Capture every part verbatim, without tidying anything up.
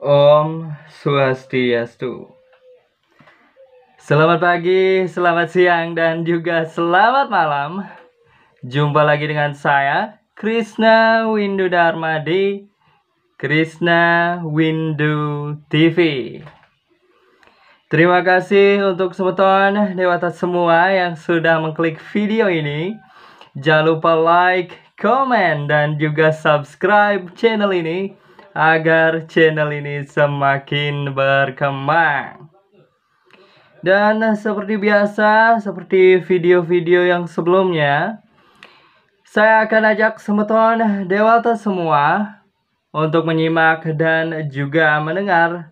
Om Swastiastu. Selamat pagi, selamat siang, dan juga selamat malam. Jumpa lagi dengan saya, Krishna Windu Dharma, di Krishna Windu T V. Terima kasih untuk semeton dewata semua yang sudah mengklik video ini. Jangan lupa like, komen, dan juga subscribe channel ini agar channel ini semakin berkembang. Dan seperti biasa, seperti video-video yang sebelumnya, saya akan ajak semeton dewata semua untuk menyimak dan juga mendengar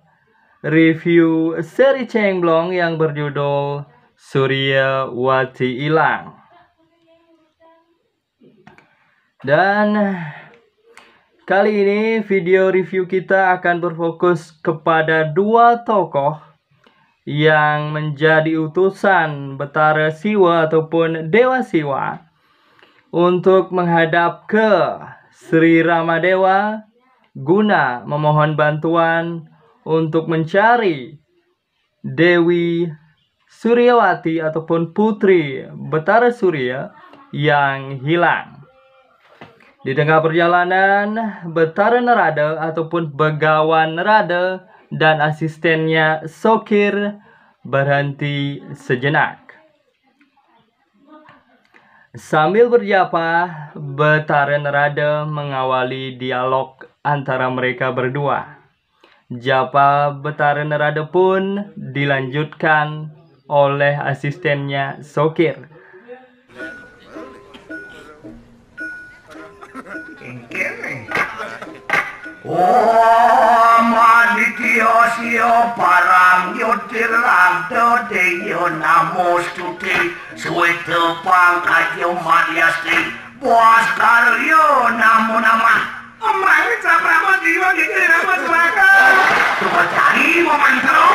review seri Cengblong yang berjudul Suryawati Ilang. Dan kali ini video review kita akan berfokus kepada dua tokoh yang menjadi utusan Betara Siwa ataupun Dewa Siwa untuk menghadap ke Sri Ramadewa guna memohon bantuan untuk mencari Dewi Suryawati ataupun putri Betara Surya yang hilang. Di tengah perjalanan, Betara Narada ataupun Begawan Narada dan asistennya Sokir berhenti sejenak. Sambil berjapa, Betara Narada mengawali dialog antara mereka berdua. Japa Betara Narada pun dilanjutkan oleh asistennya Sokir. Om Aditya Siya Parang Jyotirabdo Deyo Namostuti Sweta Pangkajo Madhyasti Bhaskaryo Namo Namah. Emang capra apa jiwa gitu ya apa semaka? Coba cari mau mantra.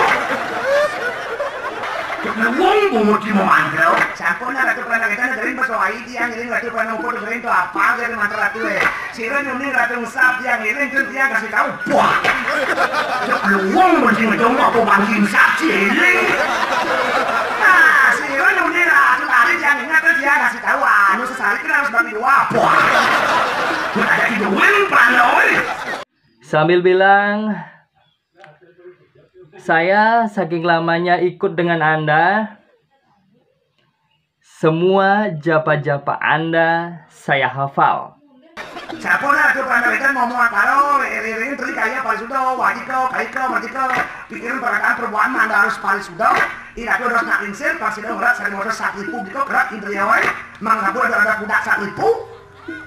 Coba wong mau di mau mantra. Sampun ada tuh pernah kita dengerin pas wai dia ngiring lagi pernah mau dengerin tuh apa dari mantra tuh eh. Sira nyuning ratu ngusap dia ngiring tuh dia kasih tahu. Wah. Coba wong mau di ngejong apa bangkin saksi ini. Nah, sira nyuning ratu tadi dia ingat tuh dia kasih tahu anu sesali kita harus bagi dua. Wah. Ada di duit pranoi. Sambil bilang, saya saking lamanya ikut dengan Anda, semua japa-japa Anda saya hafal. Sampun atuh panaliten ngomong karo iring-iring teri kaya parisuda, wajika, kaika, majika, pikiran perkataan perbuatan anda harus parisuda. Ira tuh harus nak lingsir, parisuda ngerat sari modal satu ribu gitu, gerak indriya wae. Mang Rabu ada ada budak satu ribu.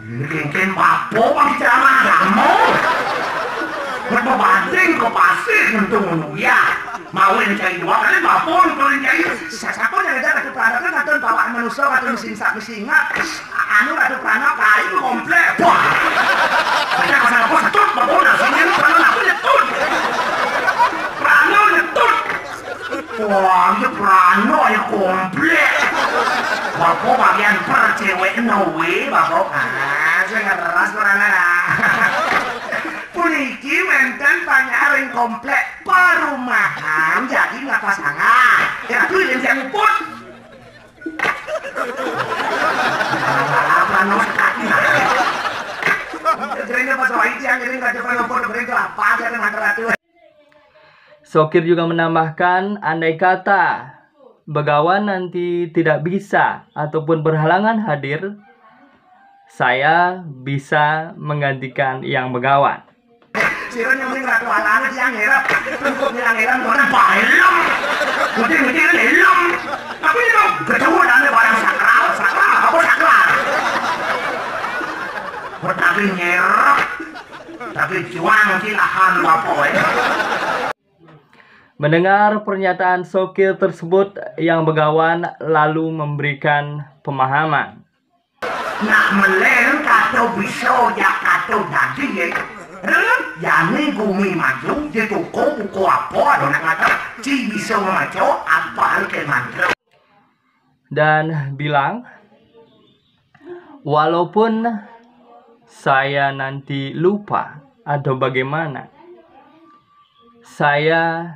Kengken papo bang ceramah agama. Nek mau banding ke pasir nyentuh ngono ya. Mau yang cari dua kali papo yang paling cari. Siapa yang ada kata peranakan atau bawaan manusia atau mesin sak mesin ingat. Anu kata peranakan itu komplek. Wah. Banyak pasal apa setut papo nasinya lu peranakan aku nyetut. Peranakan nyetut. Wah, iya prano ya komplek. Bapak bagian per cewek no we, Bapak. Ah, saya ngeras prana lah. Puniki wenten panyaring komplek perumahan jadi nggak pasangan. Ya tuh yang saya nguput. Prano sekali. Jadi pas wahid yang ngiring raja prano pun ngiring tuh apa aja kan ratu. Sokir juga menambahkan, andai kata Begawan nanti tidak bisa ataupun berhalangan hadir, saya bisa menggantikan Yang Begawan. Sira nyuning ratu alana tiang ngerep. Untuk ngilang ngerep orang paelem. Mungkin mungkin elem. Tapi ini dong, ketemu dan barang sakral, sakral apa sakral? Tapi ngerep. Tapi juang silahan apa ya? Mendengar pernyataan Sokir tersebut, Yang Begawan lalu memberikan pemahaman. Nak melen kata bisa ya kata dadi ya. Relep jani gumi maju di toko buku apa ada nak kata ci bisa maca apa ke mantra. Dan bilang, walaupun saya nanti lupa atau bagaimana, Saya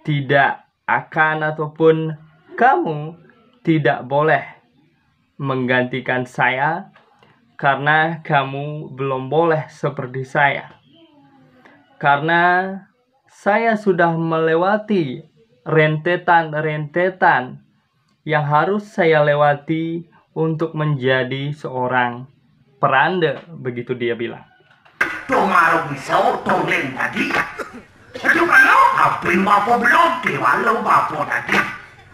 tidak akan ataupun kamu tidak boleh menggantikan saya karena kamu belum boleh seperti saya. Karena saya sudah melewati rentetan-rentetan yang harus saya lewati untuk menjadi seorang peranda, begitu dia bilang. Tomaro bisa toleng tadi. Itu kalau apin bapo belum, kewalo bapo tadi.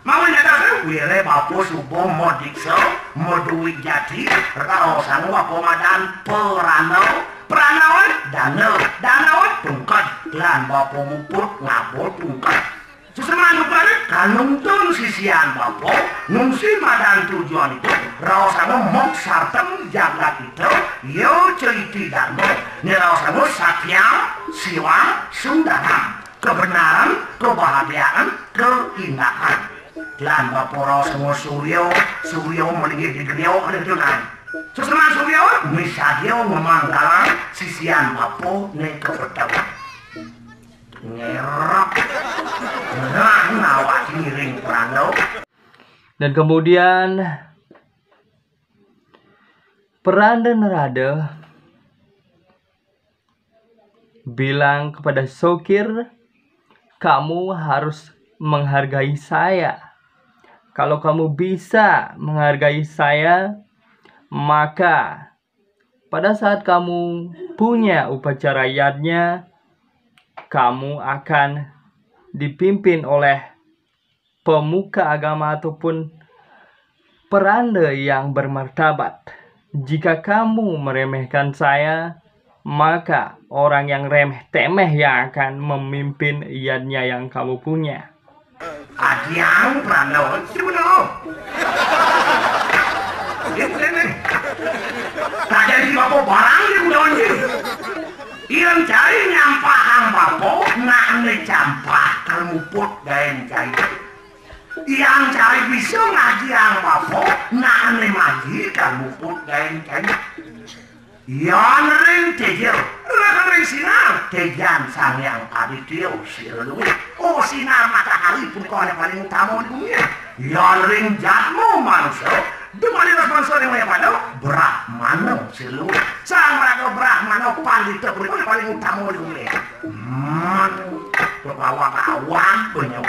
Mau nyata kan, wire bapo subo modikso, modui jadi, rao sang bapo madan perano, perano dana, dana tungkat, lan bapo muput ngabo tungkat. Seseman rupane kanuntun sisian bapo, nungsi madan tujuan itu, rao sang mok sartem jagat itu, yo ceriti darmo, ni rao sang satya, siwa, sundaram, kebenaran, kebahagiaan, keindahan. Lan bapo rao sang suryo, suryo melinggih di grio ada tunan. Seseman suryo, misadio memanggalang sisian bapo ne kebetulan. Ngerok. Nah, nawa miring perando. Dan kemudian peranda nerada bilang kepada sokir, kamu harus menghargai saya. Kalau kamu bisa menghargai saya, maka pada saat kamu punya upacara yadnya, kamu akan dipimpin oleh pemuka agama ataupun peranda yang bermartabat. Jika kamu meremehkan saya, maka orang yang remeh temeh yang akan memimpin yadnya yang kamu punya. Adiang peranda, sibuno. Ini, ini. Tak jadi bapo barang di bulan ini. Yang cari nyampah ang bapo, nak ne campah kalau muput gaen cari. Yang cari bisa ngaji ang bapo, nak ne maji kalau muput gaen cari. Yan ring tejel, ring sinar, tejan sang yang aditya sira luwih. Oh, sinar matahari pun kau ada paling utama di bumi. Yan ring jatmu manusia, di mana manusia yang banyak pada Brahmana sira luwih. Sang raga Brahmana pandita pun kau ada paling utama di bumi. Hmm, bawa kawan punya.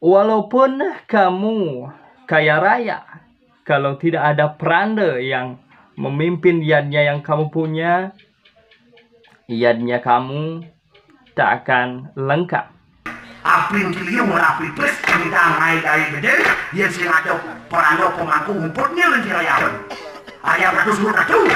Walaupun kamu kaya raya, kalau tidak ada peranda yang memimpin yadnya yang kamu punya, yadnya kamu tak akan lengkap. Apin kiliu merapi pes, kami dangai dai gede, yang sing ada peranda pemangku umputnya dan sing ayam. Ayam ratus urut ratus.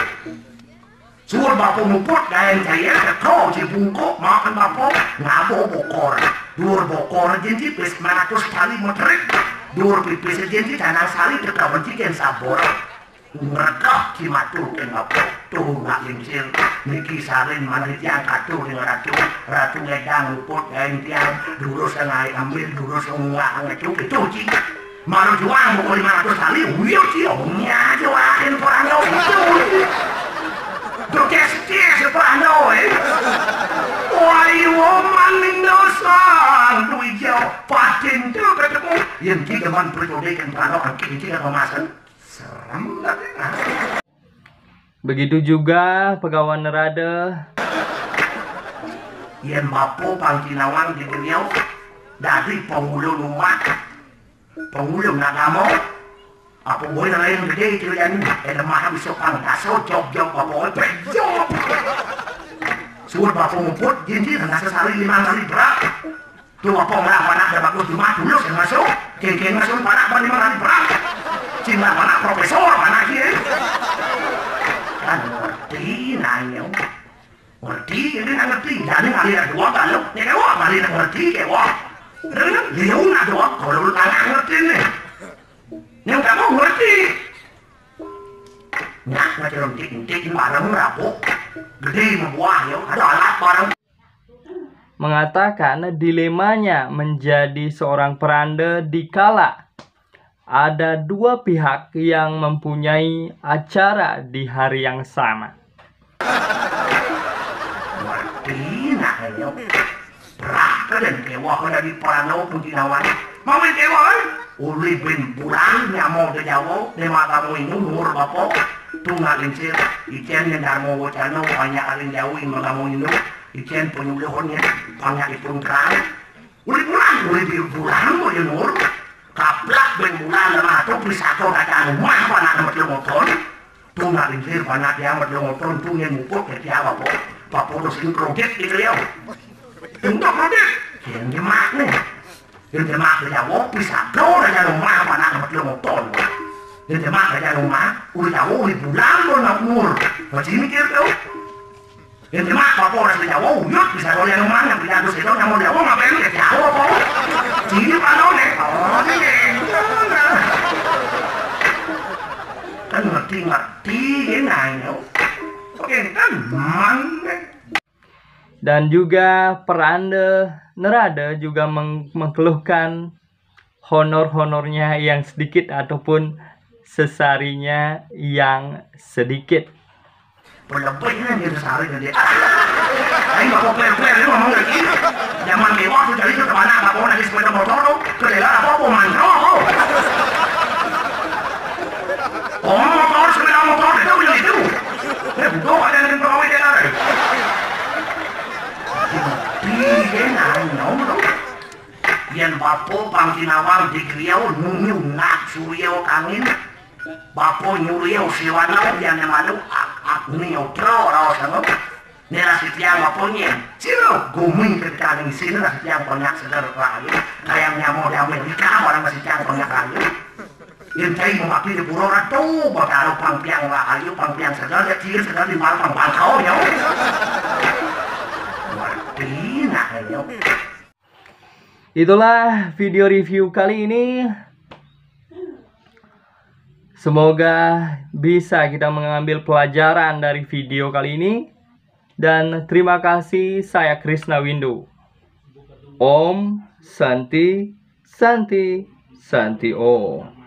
Suwur bapo muput gaen cairan, teko cibungkuk, makan bapo, ngabo bokor. Duur bokor jin tipis, maratus tali meterik. Duur pipis jin di tanah sari, teka benci jen sabor. Ngrekah cimatur ken bapo, tuh nak lingsir. Niki sarin manit yang katu dengan ratu. Ratu ngedang muput gaen tiang, durus ngai ambil, durus ngua ngecu, itu ci. Malu juang buku lima ratus kali, uyuh ci, nya juangin perang lo itu. Dukes-kes perang lo, eh. Wai woman indosan, duit jauh, patin tu ketemu. Yang kita man perlu deken perang lo, angkin kita memasan. Serem tapi, ah. Begitu juga pagawan nerada. Yen bapo pangkinawang di beliau, dadi pangulu rumah, pangulu nak namo, apa boleh lain gede itu yang ada mahal bisa pang daso job job apa apa job. Suwur bapo muput, jinji rasa sari lima kali berat. Tu apa ngelah panak dah bagus cuma tulus yang masuk, kengkeng masuk panak paling mana berat. Cuma panak profesor panak dia. Kan ngerti nanya. Ngerti, ini nggak ngerti. Jadi ngalih dua kalau, ya kayak wah ngalih ngerti kayak wah. Dia nak dua kalau lu tanya ngerti nih. Yang kamu ngerti. Nah, macam entik-entik barang rapuh. Gede membuah ya, ada alat barang. Mengatakan dilemanya menjadi seorang peranda dikala ada dua pihak yang mempunyai acara di hari yang sama. Ngerti, nah. Yo. Brah, kadén kéweh ka dadi paranda pun tinawan. Mawen kéweh, eh? Uli bin bulan nyamo da Jawa, né mata mo inu umur bapa. Tunggal lingsir, icén yén Darma Wacana, banyak arin Jawa ing mata mo inu. Icén panyuluhun yén banyak ipun terang. Uli bulan, uli bin bulan mo yén umur. Kaplak bin bulan lemah tu pisaka kacang rumah panak amat lemoton. Tunggal lingsir panak dia amat lemoton tu yén mupuk ke dia bapa. Bapa tu sing krodit di beliau. Tunggal krodit. Yén jemak né. Yén jemak da Jawa pisaka kacang rumah panak amat lemoton. Yén jemak kacang rumah, uli Jawa uli bulan mo na umur. Masih mikir tu. Yén jemak bapa orang di Jawa, uyut pisaka kacang rumah yang punya dus itu nyamo Jawa ngapain ke Jawa kok? Sini panoné, oh, ini. Kan ngerti-ngerti, ini nanya. Oke, kan mana? Dan juga peranda nerada juga meng- mengeluhkan honor-honornya yang sedikit ataupun sesarinya yang sedikit. Berlebihnya dia sesari dia. Aing bapa player-player dia ngomong lagi. Zaman mewah tu jadi tu kemana bapa lagi sepeda motor tu. Kelela apa-apa mantra tu. Oh, motor, sepeda motor, itu boleh itu. Eh, butuh ada yang pegawai dia lari. Di dia nanya, tu. Yén bapa pang tinawang di griya nunyu nak surya kangin. Bapa nyurya siwana, yén malu ak- Agni Yodra raosana. Né rasi tiang bapa nyén. Sira gumi ketika ngisi né rasi tiang konyak seger rahayu. Kayang nyamo di Amerika, orang rasi tiang konyak rahayu. Yén cai mengabdi di pura ratu, Batara pang tiang rahayu, pang tiang seger, ya ciri seger di mal pang bangkau, ya. Ngerti nak, ya. Itulah video review kali ini. Semoga bisa kita mengambil pelajaran dari video kali ini. Dan terima kasih, saya Krisna Windu. Om Santi, Santi, Santi Om.